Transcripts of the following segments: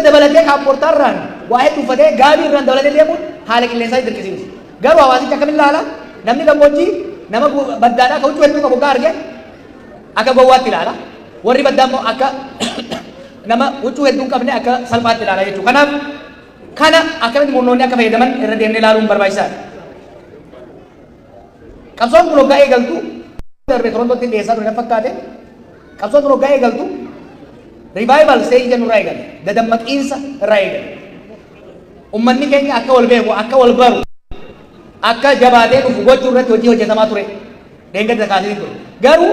Dabalatee kaapportaarraan waa hedduu uffatee, gaabii irraan dabalatee deemuun haala qilleensaa dirqisiisa. Garuu hawaasichi akkamiin ilaala? Namni gammoojjii nama baddaadhaa ka huccuu hedduu qabu hoggaa arge akka gowwaatti ilaala. Warri baddaa immoo akka nama huccuu hedduu hin qabne akka salphaatti ilaala jechuudha. Kanaaf kana akkamitti murnoonni akka fayyadaman irra deemnee ilaaluun barbaachisaadha. Qabsoon kun hoggaa eegaltu, darbe Torontootti dhiyeessaa ture na fakkaate. Qabsoon kun hoggaa eegaltu revival stage jennu irraa eegale. Dadammaqiinsa irraa eegale. Ummanni keenya akka wal beeku, akka wal baru, akka jabaatee dhufu gochuu irratti hojii hojjetamaa ture. Dheengadda kaasee ture. Garuu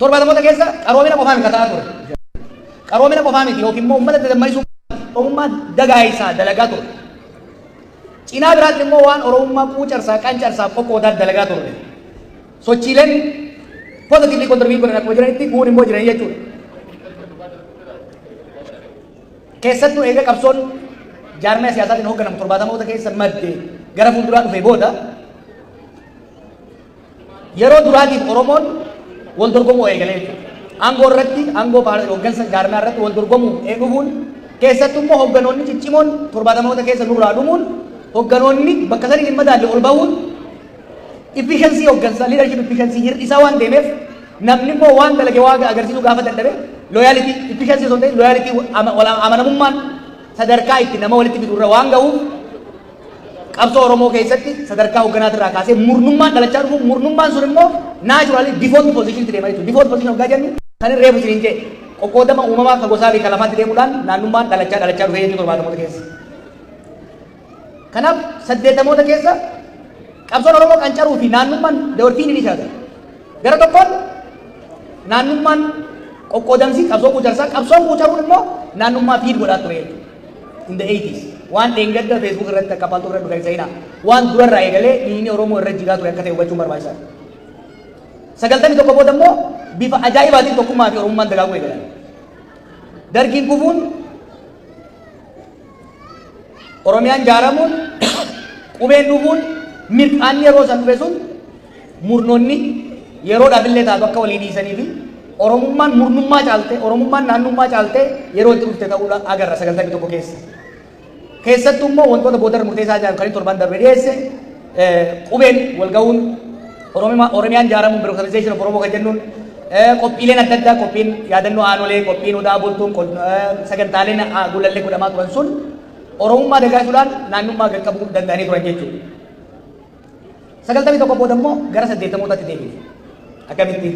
70moota keessa qaroomina qofaan kataa ture. Qaroomina qofaa miti, yookiin immoo uummata dadammaqsuu, Oromummaa dagaayisaa dalagaa ture. Cinaa biraatti immoo waan Oromummaa quucarsaa, qancarsaa, qoqqoodaa dalagaa turre. Sochiileen positively contribute godhan akkuma jiranitti, kuun immoo jiranii jechuudha. Keessattuu eega qabsoon jaarmaya siyaasaatiin hoogganamu 70moota keessa madde gara fuulduraa dhufe booda, yeroo duraatiif Oromoon wal dorgomuu eegalee jechuudha. Aangoo irratti, aangoo hooggansa jaarmaa irratti wal dorgomuu dhufuun, keessattuu immoo hoogganoonni ciccimoon 70moota keessa nurraa dhumuun, hoogganoonni bakka sanii hin madaalle ol bahuun efficiency hooggansa, leadership efficiency hir'isaa waan deemeef, namni immoo waan dalage waa agarsiisuu gaafa dadhabe, loyalty efficiency osoo hin ta'in loyalty, amanamummaan sadarkaa itti nama walitti fidu irra waan gahuuf, qabsoo Oromoo keessatti sadarkaa hoogganaatirraa kaasee murnummaan dhalachaa dhufu, murnummaan sun immoo naturally default position itti deema jechuudha. Default position hoggaa jennu kan hin reefu isiniin jee qoqqoodama uumamaa ka gosaa fi ka lafaatti deemuudhaan naannummaan dhalachaa dhalachaa dhufee jechuudha 70moota keessa. Kanaaf 80moota keessa qabsoon Oromoo qancaruu fi naannummaan they were feeding each other. Gara tokkoon naannummaan qoqqoodamsi qabsoo quucarsaa, qabsoon quucaruun immoo naannummaa feed godhaa ture jechuudha. In the 80s. Waan dheengadda Facebook irratti akka paaltuu irratti dhufee seenaa. Waan durarraa eegalee dhiigni Oromoo irra jigaa ture akka ta'e hubachuun barbaachisaadha. 91 booda immoo bifa ajaa'ibaatiin tokkummaa fi Oromummaan dagaaguu eegalan. Dargiin kufuun, Oromiyaan jaaramuun, qubeen dhufuun, mirqaanni yeroo san dhufe sun murnoonni yeroodhaaf illee taatu akka walii dhiisanii fi Oromummaan murnummaa caalte, Oromummaan naannummaa caalte yeroo itti dhufte ta'uudha agarra 91 keessa. Keessattuu immoo wantoota boodarra murteessaa jiran kan torban darbe dhiyeesse, qubeen wal ga'uun, Oromiyaan jaaramuun, bureaucratization of Oromoo kan jennuun, qophiileen adda addaa, qophiin yaadannoo aanolee, qophiin odaa bultuun, sagantaaleen gulallee godhamaa turan sun Oromummaa dagaagsuudhaan naannummaa qaqqabuu danda'anii turan jechuudha. 91 booda immoo gara 80mootaatti deebine. Akkamitti?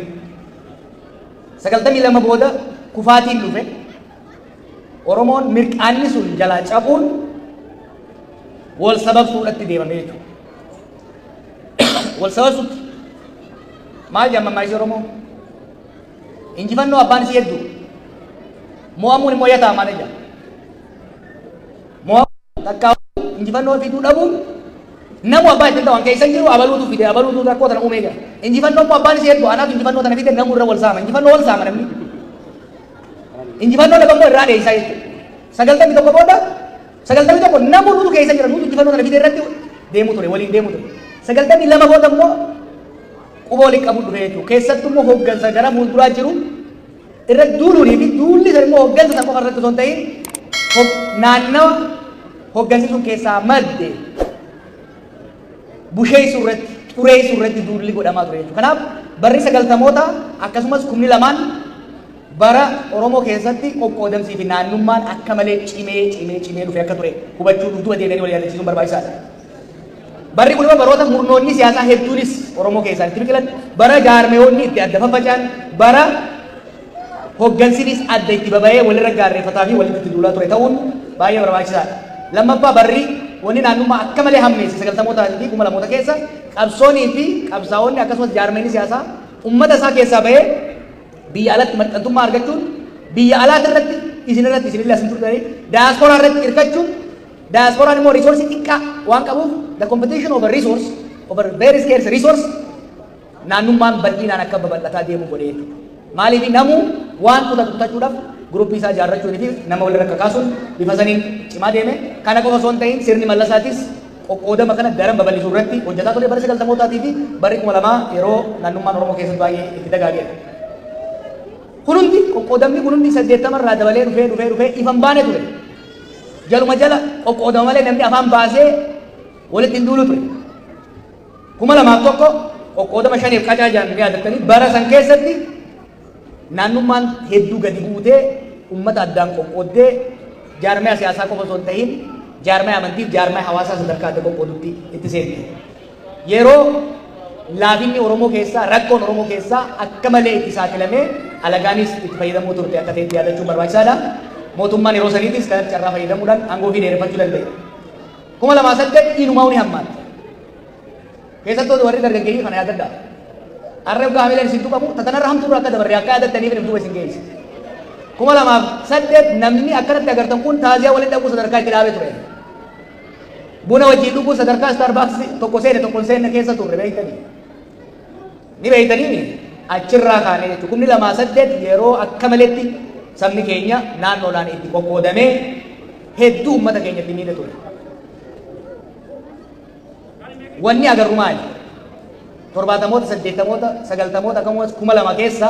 92 booda kufaatiin dhufe. Oromoon mirqaanni sun jalaa cabuun wal sababsuudhatti deemame jechuudha. Wal sababsuutti maal jedhama mammaaksi Oromoo? Injifannoo abbaan isii hedduu. Mo'amuun immoo yataa maal jedha? Mo'amuun takkaa injifannoo fiduu dhabuun namu abbaa ittiin ta'an keessa jiru, abaluutu fide, abaluutu rakkoo tana uumee jira. Injifannoo immoo abbaan isii hedduu, anaatu injifannoo tana fide, namu irra wal saama. Injifannoo wal saama namni. Injifannoo lafa immoo irraa dheessaa jechuudha. 91 booda, 91 namu nutu keessa jira, nutu injifannoo tana fide irratti deemu ture, waliin deemu ture. 92 booda immoo quba waliin qabu dhufe jechuudha. Keessattuu immoo hooggansa gara fuulduraa jiru irra duuluunii fi duulli san immoo hooggansa san qofa irratti osoo hin ta'in naannawa hooggansi sun keessaa madde busheessuu irratti, xureessuu irratti duulli godhamaa ture jechuudha. Kanaaf barri 90moota akkasumas 2000n bara Oromoo keessatti qoqqoodamsii fi naannummaan akka malee cimee cimee cimee dhufe akka ture hubachuu, dugduba deebi'anii wal yaadachiisuun barbaachisaadha. Barri kun immoo baroota murnoonni siyaasaa hedduunis Oromoo keessaa itti biqilan, bara jaarmeewonni itti adda faffaca'an, bara hooggansinis adda itti baba'ee walirra gaarreeffataa fi walitti itti duulaa ture ta'uun baay'ee barbaachisaadha. Lammaffaa, barri wanni naannummaa akka malee hammeesse 90mootaa fi 2000moota keessa qabsoonii fi qabsaa'onni akkasumas jaarmeenni siyaasaa uummata isaa keessaa bahee biyya alatti maxxantummaa argachuun, biyya alaati irratti isin irratti isinillee asin turtanii daayaspooraa irratti hirkachuun, daayasporaan immoo resource xiqqaa waan qabuuf, the competition over resource, over very scarce resource, naannummaan bal'inaan akka babal'ataa deemu godhee jechuudha. Maaliif? Namuu waan kutatu kutachuudhaaf guruppii isaa ijaarrachuunii fi nama walirra kakaasuun bifa saniin cimaa deeme. Kana qofa osoo hin ta'in, sirni Mallasaatis qoqqoodama kana daran babal'isuu irratti hojjetaa ture. Bara 90mootaatii fi barri 2000 yeroo naannummaan Oromoo keessatti baay'ee itti dagaageedha. Kun hundi, qoqqoodamni kun hundi 80 irraa dabalee dhufee dhufee dhufee ifan baane ture. Jaluma jala qoqqoodama malee namni afaan baasee walitti hin duulu ture. 2001 qoqqoodama shaniif qacaa jaan ni yaadattanii, bara san keessatti naannummaan hedduu gadi buutee ummata addaan qoqqooddee, jaarmaya siyaasaa qofa osoo hin ta'in jaarmaya amantiif jaarmaya hawaasaa sadarkaa adda qoqqoodutti itti seente. Yeroo laafinni Oromoo keessaa, rakkoon Oromoo keessaa akka malee itti saaxilamee alagaanis itti fayyadamuu turte akka ta'etti yaadachuun barbaachisaadha. Mootummaan yeroo saniitis kanatti carraa fayyadamuudhaan aangoo fi dheereffachuu danda'e. 2008 inumaa ni hammaatte. Keessattuu warri dargaggeeyyii kana yaadadhaa. Har'a yoggaa hamileen isin tuqamu tatanarra hamtuurra akka dabarre akka yaadattaniif duuba isin geesse. 2008 namni akkanatti agartan kun taaziyaa waliin dhaquu sadarkaa itti dhaabee ture. Buna wajjin dhuguu sadarkaa Starbucks tokko seene tokko hin seenne keessa turre beektanii. Ni beektanii achirraa kaanee jechuudha. 2008 yeroo akka maletti sabni keenya naannoodhaan itti qoqqoodamee hedduu uummata keenyatti miidhe ture. Wanni agarru maali? Torbaatamoota, saddeettamoota, sagaltamoota, akkasumas 2000 keessa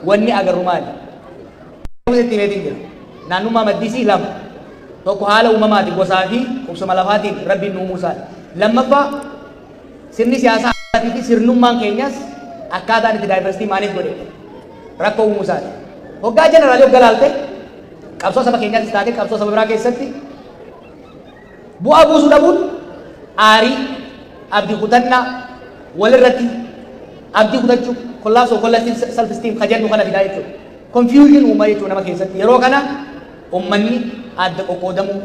wanni agarru maali? Itti himeetiin jira. Naannummaa maddisii lama. Tokko haala uumamaati, gosaa fi qubsuma lafaatiin Rabbiin nu uumuu isaati. Lammaffaa, sirni siyaasaa fi sirnummaan keenyas akkaataan itti diversity maaliif godhe rakkoo uumuu isaati. Hoggaa generally hoggaa laalte, qabsoo saba keenyaattis taate qabsoo saba biraa keessatti bu'aa buusuu dhabuun aarii, abdii kutannaa, walirratti abdii kutachuu, collapse of collective self esteem ka jennu kana fidaa jechuudha. Confusion uumaa jechuudha nama keessatti. Yeroo kana ummanni adda qoqqoodamuu,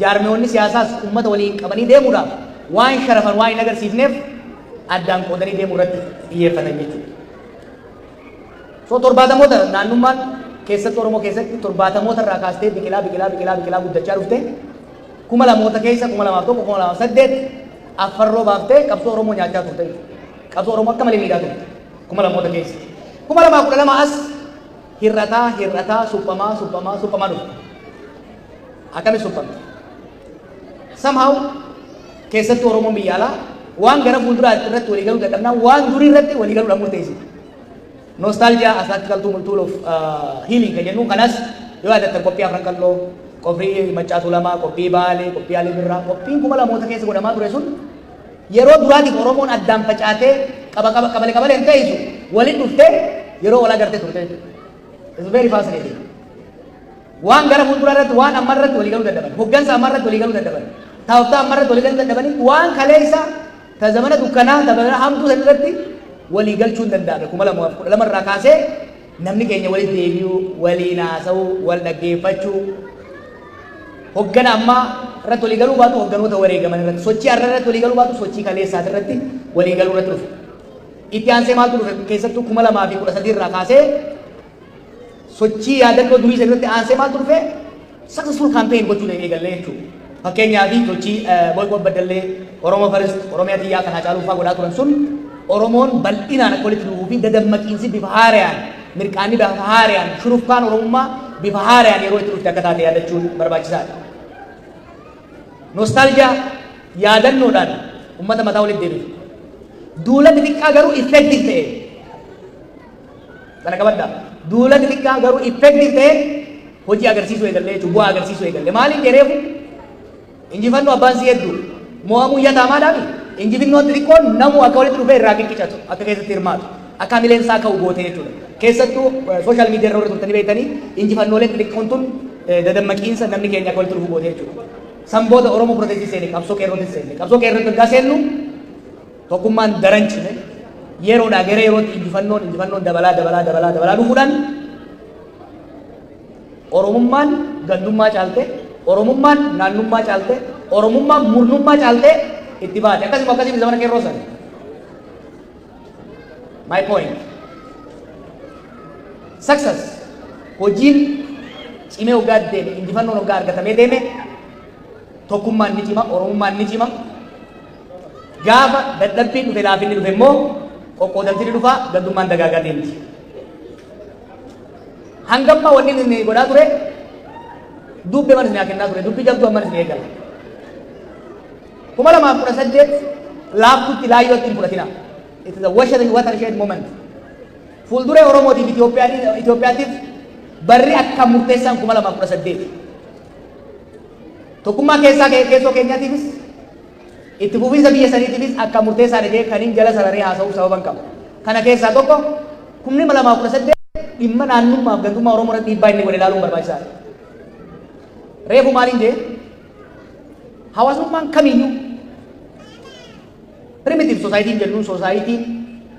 jaarmeewwanni siyaasaas ummata waliin qabanii deemuudhaaf waan sharafan waan hin agarsiifneef addaan qoodanii deemuu irratti xiyyeeffatan jechuudha. So torbaatamoota naannummaan keessatti Oromoo keessatti torbaatamoota irraa kaastee biqilaa biqilaa biqilaa biqilaa guddachaa dhufte. 2000moota keessa, 2001, 2008 affarroo baaftee qabsoo Oromoo nyaachaa turte jechuudha. Qabsoo Oromoo akka malee miidhaa turte 2000moota keessa. 2012 as hir'ataa hir'ataa, suphamaa suphamaa suphamaa dhufte. Akkamitti suphamte? Somehow keessattuu Oromoon biyya alaa waan gara fuulduraa irratti walii galuu dadhabnaan waan durii irratti walii galuudhaan murteessite. Nostalgia as tactical tool of healing kan jennu kanas yoo yaadattan, qophii Afran Qalloo, qophii Maccaatu Lamaa, qophii Baalee, qophii Alii Birraa, qophiin 2000moota keessa godhamaa ture sun yeroo duraatiif Oromoon addaan facaatee qaba qaba qabale qabalee hin ta'isu waliin dhuftee yeroo wal agartee turte jechuudha. It's very fascinating. Waan gara fuulduraa irratti, waan amma irratti walii galuu dadhaban, hoggansa amma irratti walii galuu dadhaban, taa'uftaa amma irratti walii galuu dadhabanii, waan kaleessa ta zamana dukkanaa, ta zamana hamtuu san irratti walii galchuu hin danda'ame. 2012 irraa kaasee namni keenya walitti deebi'uu, waliin haasa'uu, wal dhaggeeffachuu, hoggana ammaa irratti walii galuu baatu hogganoota wareegaman irratti, sochii har'a irratti walii galuu baatu sochii kaleessaati irratti walii galuu irratti dhufe. Itti aansee maaltu dhufe? Keessattuu 2013 irraa kaasee sochii yaadannoo durii san irratti aansee maaltu dhufe? Successful campaign gochuu eegallee jechuudha. Fakkeenyaaf sochii boycott Baddallee, Oromo First, Oromiyaa Xiyyaa kan Haacaaluu fa'aa godhaa turan sun Oromoon bal'inaan akka walitti dhufuu fi dadammaqiinsi bifa haarayaan, mirqaanni bifa haarayaan, shurufkaan Oromummaa bifa haarayaan yeroo itti dhufte akka taate yaadachuun barbaachisaadha. Nostalgia yaadannoodhaan uummata mataa walitti deebisu. Duula xixiqqaa garuu effective ta'e. Kana qabaddaa. Duula xixiqqaa garuu effective ta'e hojii agarsiisuu eegallee jechuudha. Bu'aa agarsiisuu eegalle. Maaliif jedheefu injifannoo abbaan si hedduu mo'amuu iyyataamaadhaami. Injifannoon xixiqqoon namu akka walitti dhufee irraa qiqqicatu, akka keessatti hirmaatu, akka hamileen isaa ka'u goote jechuudha. Keessattuu social media irra warri turtanii beektanii, injifannooleen xixiqqoon tun dadammaqiinsa namni keenya akka walitti dhufu goote jechuudha. San booda Oromo Protestii seene, qabsoo qeerrootti seenne. Qabsoo qeerrootti ergaa seennu tokkummaan daran cime. Yeroodhaa gara yerootti injifannoon dabalaa dabalaa dabalaa dabalaa dhufuudhaan Oromummaan gandummaa caalte, Oromummaan naannummaa caalte, Oromummaan murnummaa caalte itti baate. Akkasuma akkasii zamana qeerroo sana. My point. Success. Hojiin cimee hoggaa deeme, injifannoon hoggaa argatamee deeme, tokkummaan ni cima, Oromummaan ni cima. Gaafa dadhabbiin dhufe, laafinni dhufe immoo qoqqoodamsi ni dhufa, gandummaan dagaagaa deemti. Hangammaa wanni inni godhaa ture dubbi mana isin kennaa ture, dubbii jabduu amma isin eegala. 2018 laaftutti laayyootti hin fudhatina. It is a watershed moment. Fuulduree Oromootiif Itoophiyaatiif Barri akka murteessaan 2018. Tokkummaa keessaa keessoo keenyaatiifis, itti fufiinsa biyya saniitiifis akka murteessaan jedhee kan hin jala sararee haasa'uuf sababan qaba. Kana keessaa tokko, 2018 dhimma naannummaaf gandummaa Oromoo irratti dhiibbaa inni godhe ilaaluun barbaachisaadha. Reefu maaliin jee? Hawaasummaan kamiyyuu, primitive society jennuun, society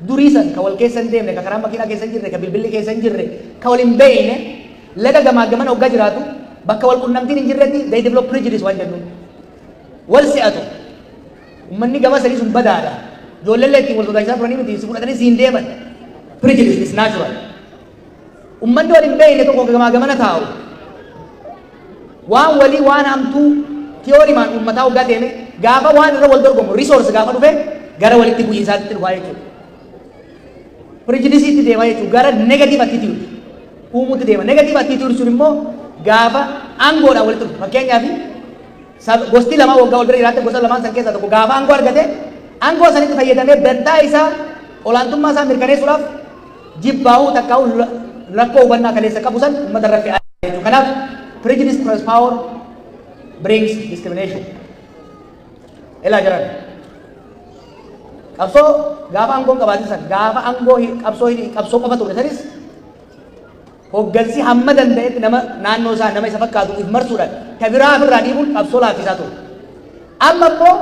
durii san ka wal keessa hin deemne, ka karaa makiinaa keessa hin jirre, ka bilbilli keessa hin jirre, ka wal hin beeyne, laga gamaa gamana hoggaa jiraatu, bakka wal qunnamtiin hin jirretti they develop prejudice waan jennuun. Wal si'atu. Uummanni gama sadii sun badaadha. Ijoolleen ittiin wal sodaachisaa turanii miti, si fudhatanii siin deeman. Prejudice is natural. Uummanni wal hin beeyne tokko gamaa gamana taa'u, waan walii waan hamtuu tiyoorimaan uummataa hoggaa deeme, gaafa waan irra wal dorgomu resource gaafa dhufe, gara walitti bu'iinsaatti dhufaa jechuudha. Prejudice itti deema jechuudha, gara negative attitude uumuutti deema. Negative attitude sun immoo gaafa aangoodhaan walitti dhufu, fakkeenyaaf gosti lama waggaa wal bira jiraatte, gosa lamaan san keessaa tokko gaafa aangoo argate, aangoo sanitti fayyadamee dantaa isaa, olaantummaa isaa mirkaneessuudhaaf jibbaa'uu takkaa'uu rakkoo hubannaa kaleessa qabu san uummata irra fe'aa jechuudha. Kanaaf prejudice plus power brings discrimination. Ilaa jiran. Qabsoo gaafa aangoon qabaatin san, gaafa aangoo qabsoo qabsoo qofa ture sanis, hoggansi hamma danda'etti nama naannoo isaa, nama isa fakkaatu if marsuudhaan, ka biraa ofirraa dhiibuun qabsoo laaffisaa ture. Amma immoo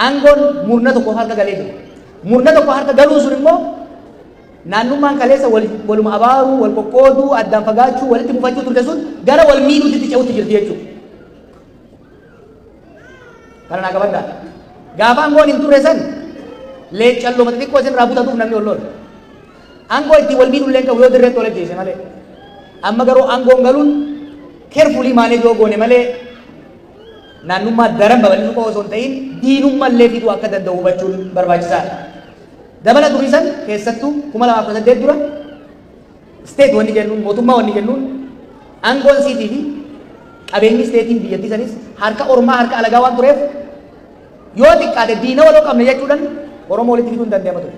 aangoon murna tokko harka galee jira. Murna tokko harka galuun sun immoo naannummaan kaleessa waluma abaaruu, wal qoqqooduu, addaan fagaachuu, walitti mufachuu turte sun gara wal miidhuutti ce'utti jirti jechuudha. Kana naa qabadhaa. Gaafa aangoon hin turre san, leeccalloo xixiqqoo isin irraa butatuuf namni wal lola. Aangoo ittiin wal miidhuu illee qabu yoo dirreetti wal ajjeese malee. Amma garuu aangoon galuun carefully manage yoo goone malee, naannummaa daran babal'isuu qofa osoo hin ta'in diinummaa illee fiduu akka danda'u hubachuun barbaachisaadha. Dabala durii san, keessattuu 2018 dura, state wanni jennuun, mootummaa wanni jennuun, aangoon siitii fi qabeenyi state iin biyyattii sanis harka ormaa, harka alagaa waan tureef, yoo xiqqaate diina waloo qabne jechuudhaan Oromoo walitti fiduu hin danda'ama ture.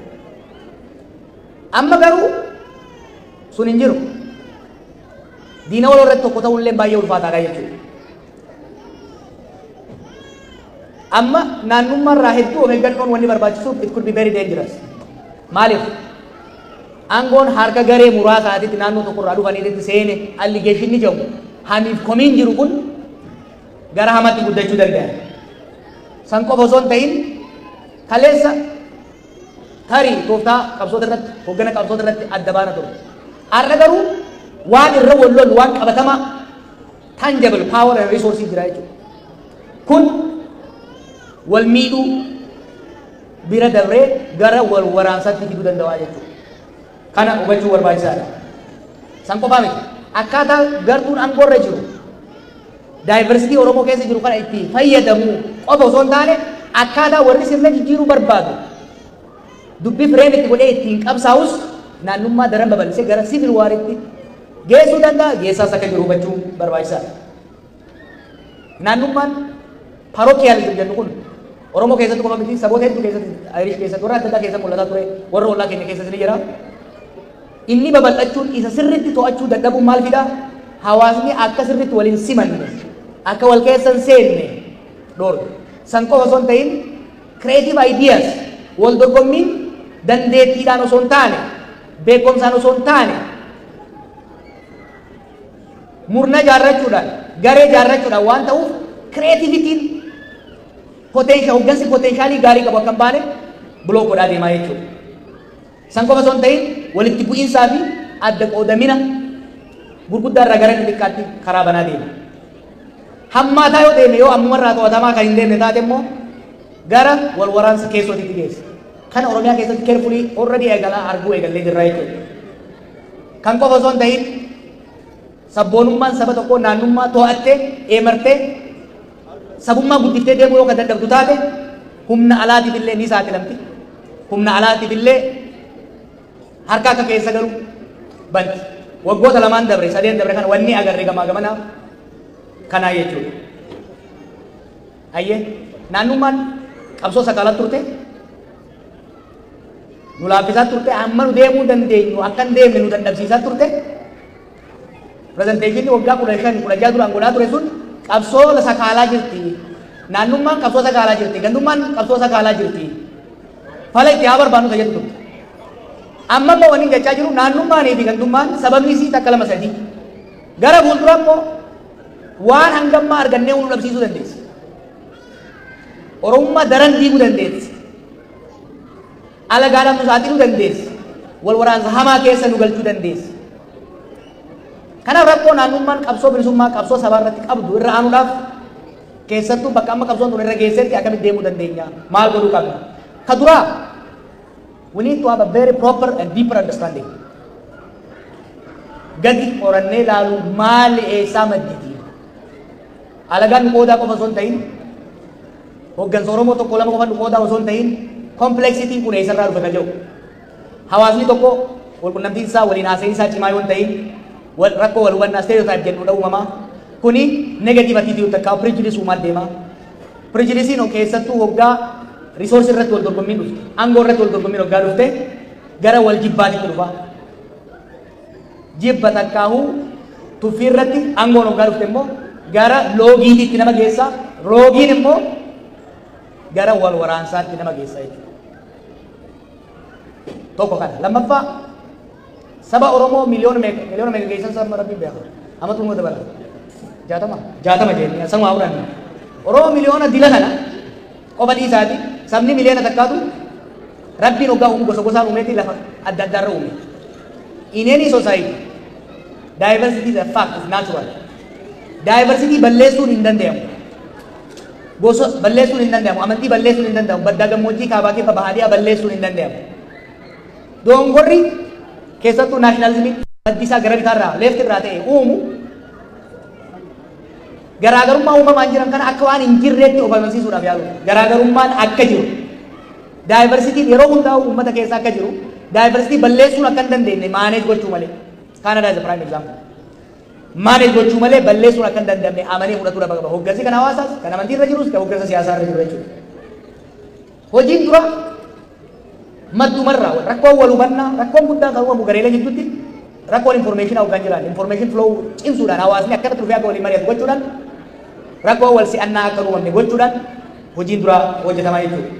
Amma garuu sun hin jiru. Diina waloo irratti tokko ta'uun illee baay'ee ulfaataadha jechuudha. Amma naannummaa irraa hedduu of eeggannoon wanni barbaachisuuf, it could be very dangerous. Maaliif? Aangoon harka garee muraasaatitti naannoo tokko irraa dhufaniitti seene, allegation ni jedhamu. Hamiif komiin jiru kun gara hamatti guddachuu danda'a. San qofa osoo hin ta'in, kaleessa tarii tooftaa qabsoota irratti, hoggana qabsoota irratti adda baana ture. Har'a garuu waan irra wal lollu, waan qabatamaa, tangible power and resources jira jechuudha. Kun wal miidhuu bira dabree gara wal waraansaatti fiduu danda'a jechuudha. Kana hubachuu barbaachisaadha. San qofaa miti. Akkaataa gartuun aangoo irra jiru diversity Oromoo keessa jiru kana itti fayyadamuu qofa osoo hin taane, akkaataa warri sirna jijjiiruu barbaadu dubbii frame itti godhee ittiin qabsaa'us naannummaa daran babal'isee gara civil war itti geessuu danda'a, geessaas akka jiru hubachuu barbaachisaadha. Naannummaan parochialism jennu kun Oromoo keessatti qofa miti, saboota hedduu keessatti, Irish keessatti, warra adda addaa keessatti mul'ataa ture, warra ollaa keenya keessatti ni jira. Inni babal'achuun isa sirriitti to'achuu dadhabuun maal fidaa? Hawaasni akka sirriitti waliin simanne, akka wal keessa hin seenne dhoorga. San qofa osoo hin ta'in, creative ideas, wal dorgommiin dandeettiidhaan osoo hin taane, beekumsaan osoo hin taane, murna jaarrachuudhaan, garee jaarrachuudhaan waan ta'uuf, creativity n potential, hoggansi potential ii gaarii qabu akka hin baane block godhaa deemaa jechuudha. San qofa osoo hin ta'in, walitti bu'iinsaa fi adda qoodamina gurguddaa irraa gara xixiqqaatti karaa banaa deema. Hammaataa yoo deeme, yoo ammumarraa to'atamaa kan hin deemne taate immoo, gara wal waraansa keessootitti geessa. Kana Oromiyaa keessatti carefully already eegalaa arguu eegallee jirra jechuudha. Kan qofa osoo hin ta'in, sabboonummaan saba tokkoo naannummaa to'attee eemartee sabummaa guddiftee deemuu yoo kan dadhabdu taate, humna alaatiif illee ni saaxilamti. Humna alaatiif illee harka akka keessa galu banti. Waggoota lamaan dabre, sadeen dabre kana wanni agarre gamaa gamanaa kanaa jechuudha. Ayyee, naannummaan qabsoo sakaalaa turte, nu laaffisaa turte, amma nu deemuu dandeenyu akka hin deemne nu dadhabsiisaa turte. Presentationni waggaa 15, 16 duraan godhaa ture sun qabsoo sakaalaa jirti. Naannummaan qabsoo sakaalaa jirti. Gandummaan qabsoo sakaalaa jirti. Fala itti haa barbaannu tajaajiltu turte. Amma immoo wanni jechaa jiru, naannummaanii fi gandummaan sababni isii takka, lama, sadii. Gara fuuldura immoo waan hangammaa argannee nu dhabsiisuu dandeessi. Oromummaa daran diiguu dandeessi. Alagaadhaan nu saaxiluu dandeessi. Wal waraansa hamaa keessa nu galchuu dandeessi. Kanaaf rakkoo naannummaan qabsoo bilisummaa, qabsoo sabaa irratti qabdu irra aanuudhaaf, keessattuu bakka amma qabsoon tun irra geessetti, akkamitti deemuu dandeenya? Maal godhuu qabna? Ka duraa, we need to have a very proper and deeper understanding. Gadi qorannee ilaalu, maali, eessaa madditi? Alagaan nu qoodaa qofa osoo hin ta'in, hoggansa Oromoo tokko lama qofa nu qoodaa osoo hin ta'in, complexityn kun eessarraa dhufe ka jedhu. Hawaasni tokko walqunnamtiin isaa, waliin haasa'in isaa cimaa yoo hin ta'in, rakkoo wal hubannaa stereotype jennuudha uumamaa. Kuni negative attitude takka prejudice uumaa deema. Prejudiceiin keessattuu hoggaa resource irratti wal dorgommiin dhufte, aangoo irratti wal dorgommiin hoggaa dhufte, gara wal jibbaatitti dhufa. Jibba takkaahuu tuffii irratti aangoon hoggaa dhufte immoo gara loogiititti nama geessa. Loogiin immoo gara wal waraansaatti nama geessa jechuudha. Tokko kana. Lammaffaa, saba Oromoo miliyoona meeqa geessan saba Rabbiin beeka. Amma xumura dabala. 60? 60 jennee sanuma fudhanne. Oromoo miliyoona dila kana qofa dhiisaati, sabni miliyoona 1tu Rabbiin hoggaa uumu gosa gosaan uumeeti lafa adda addaarra uume. In any society, diversity is a fact, is natural. Diversity balleessuun hin danda'amu. Gosa balleessuun hin danda'amu. Amantii balleessuun hin danda'amu. Baddaa, gammoojjii, kaabaa, kibba, bahaadhiyaa balleessuun hin danda'amu. Dongorri keessattuu nationalismiin maddi isaa gara bitaarraa, left irraa ta'e uumu, garaagarummaa uumamaan jiran kana akka waan hin jirreetti of amansiisuudhaaf yaalu. Garaagarummaan akka jiru, diversityn yeroo hundaa'u uummata keessa akka jiru, diversity balleessuun akka hin dandeenye, manage gochuu malee. Canada is a prime example. Manage gochuu malee balleessuun akka hin dandamne amanee fudhatuu qaba. Hoggansi kan hawaasaas, kan amantii irra jirus, kan hoggansa siyaasaa irra jiru jechuudha. Hojiin dura maddumarraa rakkoon wal hubannaa, rakkoon guddaan kan uumamu gareelee jidduutti rakkoon information hoggaan jiran, information flow cimsuudhaan, hawaasni akkanatti dhufee akka waliin mari'atu gochuudhaan, rakkoo wal si'annaa akka uumamne gochuudhaan hojiin dura hojjetamaa jechuudha.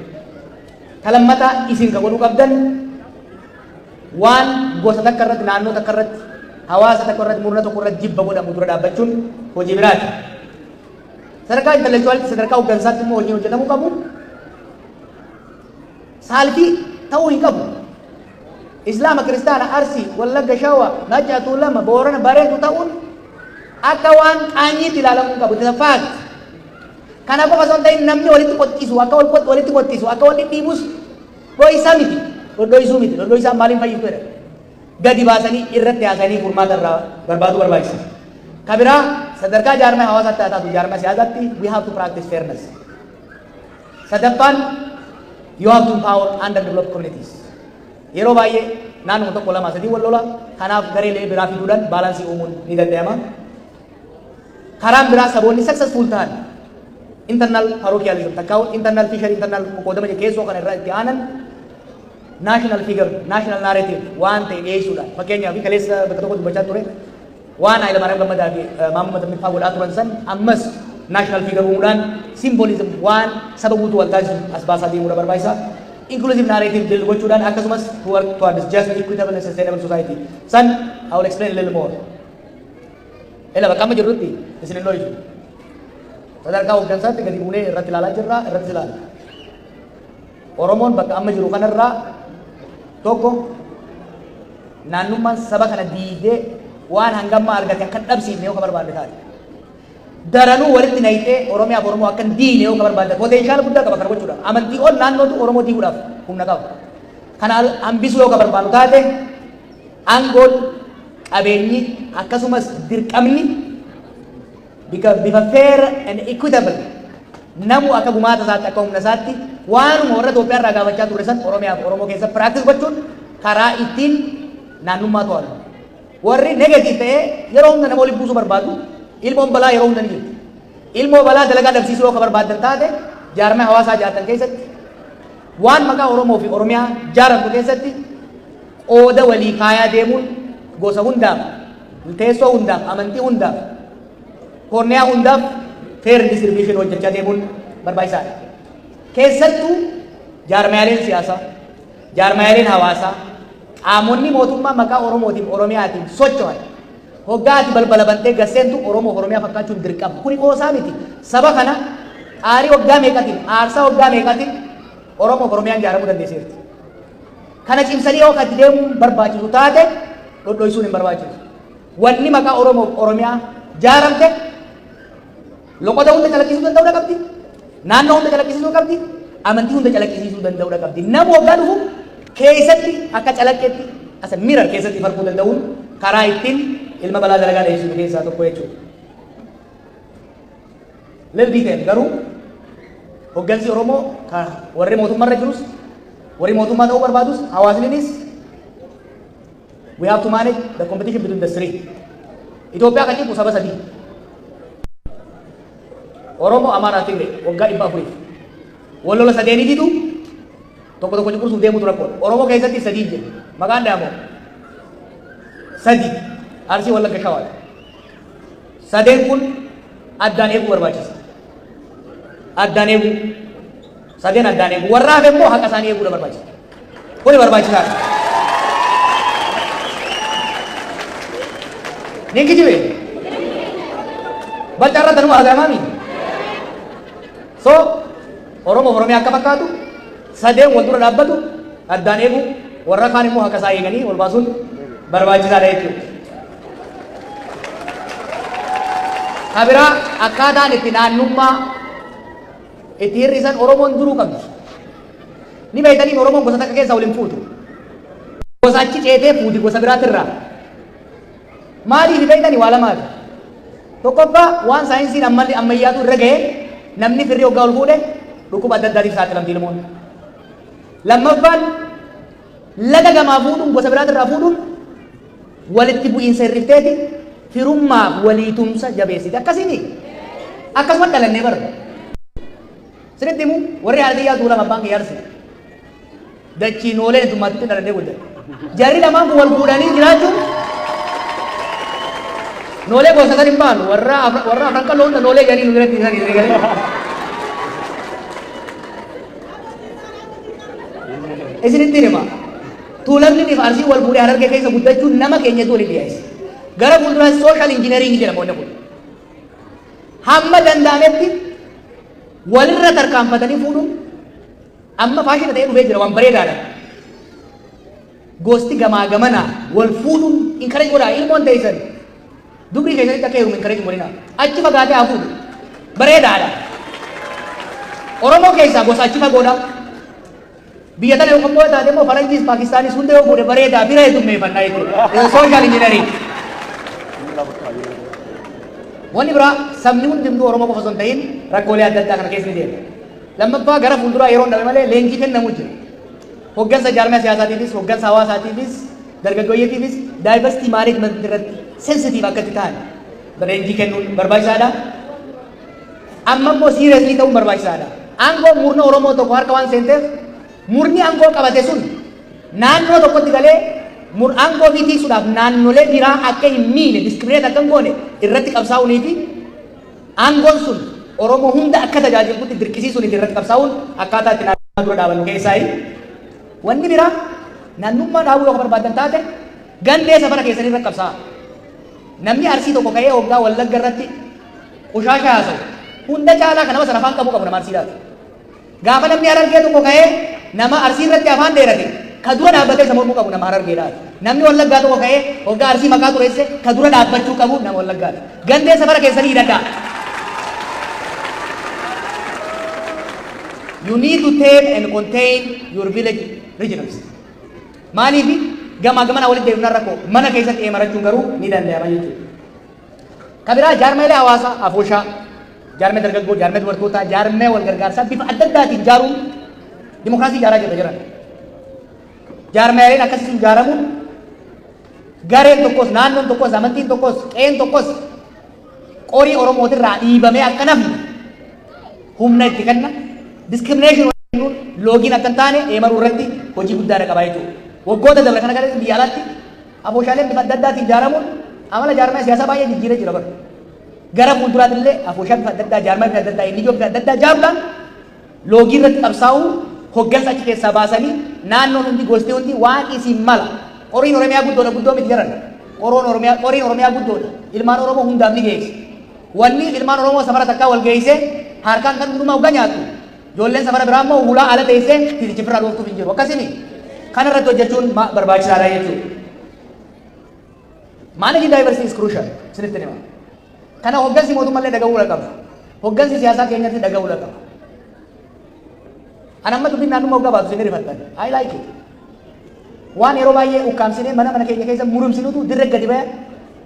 Ka lammataa, isin ka godhuu qabdan, waan gosa takka irratti, naannoo takka irratti, hawaasa takka irratti, murna tokko irratti jibba godhamu dura dhaabbachuun hojii biraati. Sadarkaa intellectualitti, sadarkaa hooggansaatti immoo hojiin hojjetamuu qabu. Saalfii ta'uu hin qabu. Islaama, Kiristaana, Arsii, Wallagga, Shawa, Macca, Tuulama, Boorana, Bareentu ta'uun akka waan qaanyiitti ilaalamuu hin qabu. It is a fact. Kana qofa osoo hin ta'in, namni walitti qoxxisu, akka wal walitti qoxxisu, akka wal dhidhiibus dho'isaa miti. Dhodho'isuu miti. Dhodho'isaan maaliin fayyiftu jedha. Gadi baasanii irratti haasanii furmaata irraa barbaaduu barbaachisa. Ka biraa, sadarkaa jaarmaa hawaasaatti haa taatu jaarmaa siyaasaatti, we have to practice fairness. Sadaffaan, you have to empower underdeveloped communities. Yeroo baay'ee naannoo tokko, lama, sadii wal lola. Kanaaf gareelee biraa fiduudhaan balance uumuun ni danda'ama. Karaan biraa, saboonni successful ta'an internal parochialism takkaa internal fissure, internal qoqqoodama keessoo kana irraa itti aanan national figure, national narrative waan ta'e dhiyeessuudhaan. Fakkeenyaaf, kaleessa bakka tokko dubbachaa ture, waan Hayilamaariyaam Gammadaa fi Mahammad Amin godhaa turan san, ammas national figure uumuudhaan symbolism waan saba guutuu wal taasisu as baasaa deemuudha barbaachisa. Inclusive narrative build gochuudhaan, akkasumas to work towards just, equitable and sustainable society. San I will explain a little more. Ela bakka amma jirrutti isin hin dho'isu. Sadarkaa hooggansaatti gadi buunee irratti ilaalaa jirra, irratti ilaalla. Oromoon bakka amma jiru kanarraa, tokko, naannummaan saba kana diigee waan hangammaa argate akka hin dhabsiifne yoo ka barbaadde taate. Daranuu walitti nayitee Oromiyaaf Oromoo akka hin diine yoo ka barbaadde, potential guddaa qaba kana gochuudhaaf. Amantii ol naannootu Oromoo diiguudhaaf humna qaba. Kana hambisuu yoo ka barbaannu taate, aangoon, qabeenyi, akkasumas dirqamni bifa fair and equitable, namu akka gumaata isaatti, akka humna isaatti, waanuma warra Itoophiyaa irraa gaafachaa turre san Oromiyaaf Oromoo keessa practice gochuun karaa ittiin naannummaa to'atu. Warri negative ta'ee yeroo hunda nama waliin buusuu barbaadu, ilmoon balaa yeroo hunda ni jirti. Ilmoo balaa dalagaa dhabsiisuu yoo ka barbaaddan taate, jaarmee hawaasaa jaartan keessatti, waan maqaa Oromoo fi Oromiyaa jaaramtu keessatti, qooda walii kaayaa deemuun gosa hundaaf Teessoo hundaaf, amantii hundaaf, korniyaa hundaaf fair distribution hojjechaa deemuun barbaachisaadha. Keessattuu jaarmiyaaleen siyaasaa, jaarmiyaaleen hawaasaa, qaamonni mootummaa maqaa Oromootiin Oromiyaatiin socho'an hoggaa ati balbala bantee gasseentu Oromoo Oromiyaa fakkaachuun dirqama. Kuni qoosaa miti. Saba kana xaarii waggaa meeqatiin, aarsaa waggaa meeqatiin Oromoo Oromiyaan ijaaramuu dandeesseerti. Kana cimsanii yoo kan deemuun barbaachisu taate, dhodhoisuun hin barbaachisu. Wanni maqaa Oromoo Oromiyaa jaaramte loqoda hunda calaqqisiisuu danda'uu qabdi. Naannoo hunda calaqqisiisuu qabdi. Amantii hunda calaqqisiisuu danda'uu qabdi. Nama waggaa dhufu keessatti akka calaqqeetti asa mirar keessatti farquu danda'uun karaa ittiin ilma balaa dalagaa dheessinu keessaa tokko jechuudha. Little detail garuu, hoggansi Oromoo warri mootummaarra jirus, warri mootummaa ta'uu barbaadus, hawaasninis, we have to manage the competition between the three. Itoophiyaa kan cibu saba sadii. Oromoo, Amaaraa, Tigree waggaa 400. Wal lola sadeeniititu tokko tokko cunqursuuf deemutu rakkoodha. Oromoo keessatti sadii jira. Maqaan dhaamoo sadi: Arsii, Wallagga, Shawaadha. Sadeen kun addaan eeguu barbaachisa. Addaan eeguu. Sadeen addaan eeguu. Warra hafe immoo haqa isaanii eeguudha barbaachisa. Kuni barbaachisaadha. Nin kijibe? Balca irratti anuma haasa'amaami. So, Oromoo Oromiyaa akka fakkaatu sadeen wal dura dhaabbatu addaan eeguu, warra kaan immoo haqa isaa eeganii ol baasuun barbaachisaadha jechuudha. Kabiraa, akkaataan itti naannummaa itti hir'isan Oromoon duruu qabdi. Ni beektanii, Oromoon gosa takka keessaa waliin fuutu. Gosa achi ceetee fuuti gosa biraatirraa. Maaliif beektanii? Waa lamaati. Tokkoffaa, waan saayinsiin ammayyaatu irra ga'e, namni firrii hoggaa ol fuudhe dhukkuba adda addaatiif saaxilamti ilmoon. Lammaffaan, laga gamaa fuudhuun, gosa biraatirraa fuudhuun walitti bu'iinsa hir'ifteeti firummaaf waliitumsa jabeessiti. Akkasiini. Akkasuma dhalannee bara. Sinitti himu, warri haadha xiyyaa Tuulama, abbaan kiyya Arsi. Dachii nooleen heddummaatitti dhalannee guddate. Jarri lamaan kun wal fuudhanii jiraachuun noolee gosa san hin baanu, warra afran qalloo hunda noolee jedhanii nu biratti isanii galee. Isinitti hima. Tuulamni fi Arsii wal fuudhee Harargee keessa guddachuun nama keenyatu waliin dhiyeessa. Gara fuulduraatti social engineering jedhama wanni kun. Hamma danda'ametti walirra tarkaanfatanii fuudhuun amma faashina ta'ee dhufee jira, waan bareedaadha. Gosti gamaa gamanaa wal fuudhuun encourage godhaa. Ilmoon teessan dubrii keessatti akka heerumu encourage godhinaa. Achi fagaatee haa fuudhu. Bareedaadha. Oromoo keessaa gosa achi fagoodha. Biyya tana yoo immoo taate immoo Faranjiis, Paakistaanis hunda yoo fuudhe bareedaa, bira heddummeeffannaa jechuudha. Social engineering. Wanni biraa, sabni hundumtuu Oromoo qofa osoo hin ta'in rakkoolee adda addaa kana keessa ni deema. Lammaffaa, gara fuulduraa yeroo dhabe malee leenjii kennamu jira. Hoggansa jaarmiyaa siyaasaatiifis, hoggansa hawaasaatiifis, dargaggoyyeetiifis diversity management irratti sensitive akka itti ta'an leenjii kennuun barbaachisaadha. Amma immoo seriously ta'uun barbaachisaadha. Aangoo murna Oromoo tokko harka waan seenteef, murni aangoo qabate sun naannoo tokkotti galee aangoo fi tiisuudhaaf naannolee biraa akka hin miine, discriminate akka hin goone irratti qabsaa'uunii fi aangoon sun Oromoo hunda akka tajaajilutti dirqisiisuun irratti qabsaa'uun akkaataa itti naannoo dura dhaabannu keessaayi. Wanni biraa, naannummaa dhaabuu yoo barbaadan taate, gandee safara keessanii irratti qabsaa'a. Namni Arsii tokko ka'ee hoggaa Wallagga irratti qushaasha haasa'u, hunda caalaa kan nama sana afaan qabu qabu nama Arsiidhaati. Gaafa namni Harargee tokko ka'ee nama Arsii irratti afaan dheerate, ka dura dhaabbatee isa mormuu qabu nama Harargeedhaati. Namni Wallaggaa tokko ka'ee hoggaa Arsii maqaa xureesse, ka dura dhaabbachuu qabu nama Wallaggaati. Gandee safara keessanii hidhadhaa. You need to tame and contain your village regionals. Maaliif? Gamaa gamana walitti deemnaan rakkoo, mana keessatti eemarachuun garuu ni danda'ama jechuudha. Ka biraa, jaarmeelee hawaasaa, afooshaa, jaarmee dargaggoo, jaarmee dubartootaa, jaarmee wal gargaarsaa bifa adda addaatiin ijaaruun dimokiraasii ijaaraa jirra jiran. Jaarmeeleen akkasii sun ijaaramuun gareen tokkos, naannoon tokkos, amantiin tokkos, qe'een tokkos qorii Oromootirraa dhiibamee akka nafni humna itti kenna. Discrimination, loogiin akka hin taane eemaruu irratti hojii guddaadha qaba jechuudha. Waggoota dabre kana keessatti biyya alaatti afooshaaleen bifa adda addaatiin ijaaramuun Amala jaarmaa siyaasaa baay'ee jijjiiree jira bara. Gara fuulduraatti illee afooshaa bifa adda addaa, jaarmaa bifa adda addaa, inni bifa adda addaa ijaaruudhaan loogii irratti qabsaa'uu, hoggansa achi keessaa baasanii naannoon hundi, gosti hundi waan isin mala. Qoriin Oromiyaa guddoodha, guddoo miti jaran. Qoroon Oromiyaa, qoriin Oromiyaa guddoodha. Ilmaan Oromoo hundaaf ni geesse. Wanni ilmaan Oromoo safara takkaa wal geesse harkaan kan hundumaa hoggaa nyaattu. Ijoolleen safara biraa immoo hulaa ala teessee tiitichi firraa dhooftuuf hin jiru. Akkasimi kana irratti hojjechuun barbaachisaadha jechuudha. Managing diversity is crucial. Isinitti hima. Kana hoggansi mootummaallee dhaga'uu qaba. Hoggansi siyaasaa keenyatti dhaga'uu qaba. Ani amma dubbiin naannummaa hoggaa baatu isin rifattan. I like it. Waan yeroo baay'ee ukkaamsinee mana mana keenya keessa murumsinutu dirree gadi baya.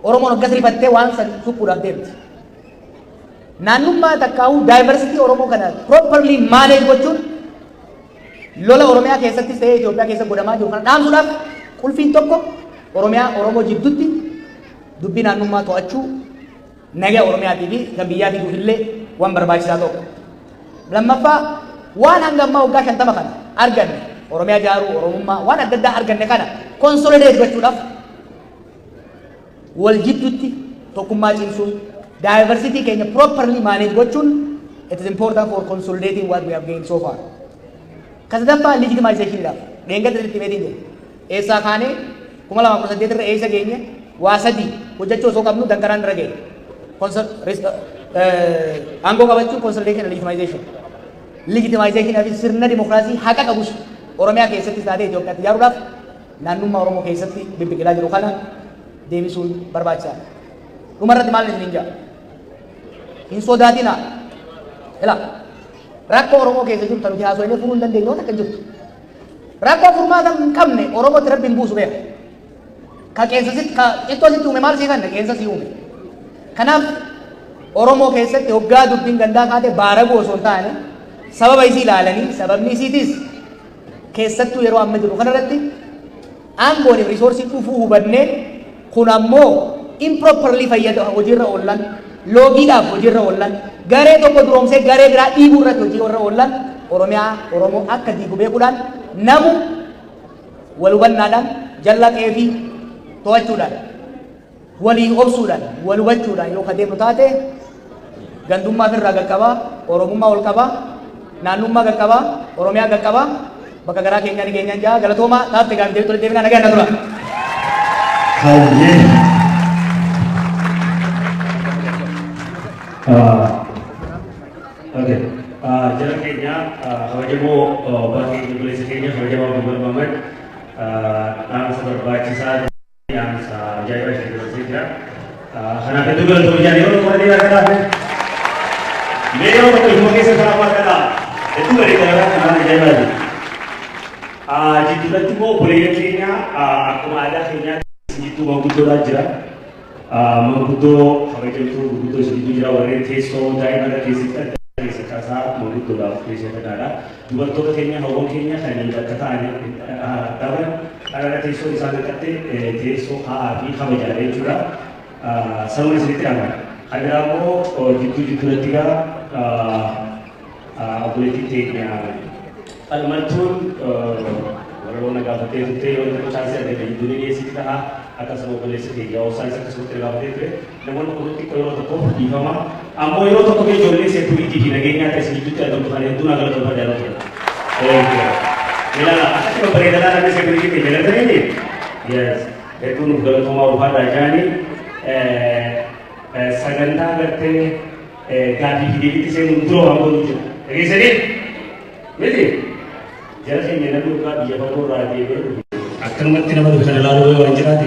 Oromoon hoggas rifattee waan san suphuudhaaf deemti. Naannummaa takkaa'uu diversity Oromoo kana properly manage gochuun lola Oromiyaa keessattis ta'ee Itoophiyaa keessa godhamaa jiru kana dhaamsuudhaaf qulfiin tokko Oromiyaa Oromoo jidduutti dubbii naannummaa to'achuu, nagaa Oromiyaatii fi kan biyyaa fiduuf illee waan barbaachisaa tokko. Lammaffaa, waan hanga ammaa waggaa 50 kana arganne, Oromiyaa ijaaruu, Oromummaa, waan adda addaa arganne kana consolidate gochuudhaaf wal jidduutti tokkummaa cimsuun, diversity keenya properly manage gochuun, it is important for consolidating what we have gained so far. Ka sadaffaa, legitimization-dhaaf. Dheengadda itti meetiin jedhe. Eessaa kaanee 2018 irra eessa geenye? Waa sadii hojjechuu osoo qabnu danqaraan irra geenye. Aangoo qabachuu, consolidation, legitimization. Legitimization fi sirna dimokiraasii haqa qabus Oromiyaa keessattis taatee Itoophiyaatti ijaaruudhaaf naannummaa Oromoo keessatti bibbiqilaa jiru kana deebisuun barbaachisaadha. Dhumarratti maal isiniin jedha? Hin sodaatinaa. Ilaa, rakkoo Oromoo keessa jirtu nuti haasofnee furuu hin dandeenye waan akka jirtu. Rakkoo furmaata hin qabne Oromootti Rabbi hin buusu, beeka. Ka qeensa sitti, ka xittoo sitti uume maal sii kanne? Qeensa sii uume. Kanaaf Oromoo keessatti hoggaa dubbiin gandaa kaate baaraguu osoo hin taane sababa isii ilaalanii, sababni isiitis keessattuu yeroo amma jiru kanarratti aangoon resource dhufuu hubannee, kun ammoo improperly fayyada hojiirra oollan, loogiidhaaf hojiirra oollan, garee tokko duroomsee garee biraa dhiibuu irratti hojiirra oollan, Oromiyaa Oromoo akka diigu beekuudhaan, namu wal hubannaadhaan, jalla qeefii to'achuudhaan, walii obsuudhaan, wal hubachuudhaan yoo ka deemnu taate, gandummaa ofirraa qaqqabaa, Oromummaa ol qabaa, naannummaa qaqqabaa, Oromiyaa qaqqabaa, bakka garaa keenyaa ni keenyaan jaa. Galatoomaa. Taafte gaafii deebii tole deebinaa. Nagaan na tura. Hayyee. Okay. Jara keenya kabajamoo abbaa keenya, obboleessa keenya kabajamoo Abdul Muhammad, dhaamsa barbaachisaa, dhaamsa ajaa'ibaa ishee dabarsee jira. Kanaaf hedduu galatoomii jaan yeroo tokko illee akka taafe. Mee yeroo tokko ilmoo keessa karaa waaqadhaa. Hedduu bareedaadha, kanaan ajaa'ibaati. Jidduudhatti immoo obboleeyyan keenya, akkuma aadaa keenyaatti jidduu manguddoodhaa jira. Manguddoo kabajamtuu gurguddoo isin jidduu jira, warreen teessoo daa'ima irra keessatti adda keessa kaasaa manguddoodhaaf teessoo kanaadha. Dubartoota keenya, hawwan keenya kan bakka ta'an dhaban dhala teessoo isaan naqatte teessoo kaa'aa fi kabajaadha jechuudha. Sababni isinitti amana. Kan biraa immoo jidduu jidduudhatti gaa obboleettiin teenya Falmattuun walaloo na gaafattee turte, yoo tokko chance argate jidduu ni dhiyeessiti ta'a. Akkasuma obboleessa keenya Obsaanis akkasumatti na gaafatee ture. Namoonni kun xiqqoo yeroo tokko dhiifama. Ammoo yeroo tokko mee ijoollee security fi nageenyaa ta'e isin gidduutti argamtu kana hedduu naa galatoomfadha yeroo tokko. Ilaala, akkasuma babbareedaa namni security keenya galtanii. Yes. Hedduu nuuf galatoomaa, ulfaadhaa jaanii sagantaa gartee gaafii fi deebiitti seenuun dura waan godhu jira. Dhageessanii? Miti? Jara keenya, namni dhugaa biyya fagoo irraa deebi'ee dhufe. Akkanumatti nama dhufe kana ilaaluu waan jiraate.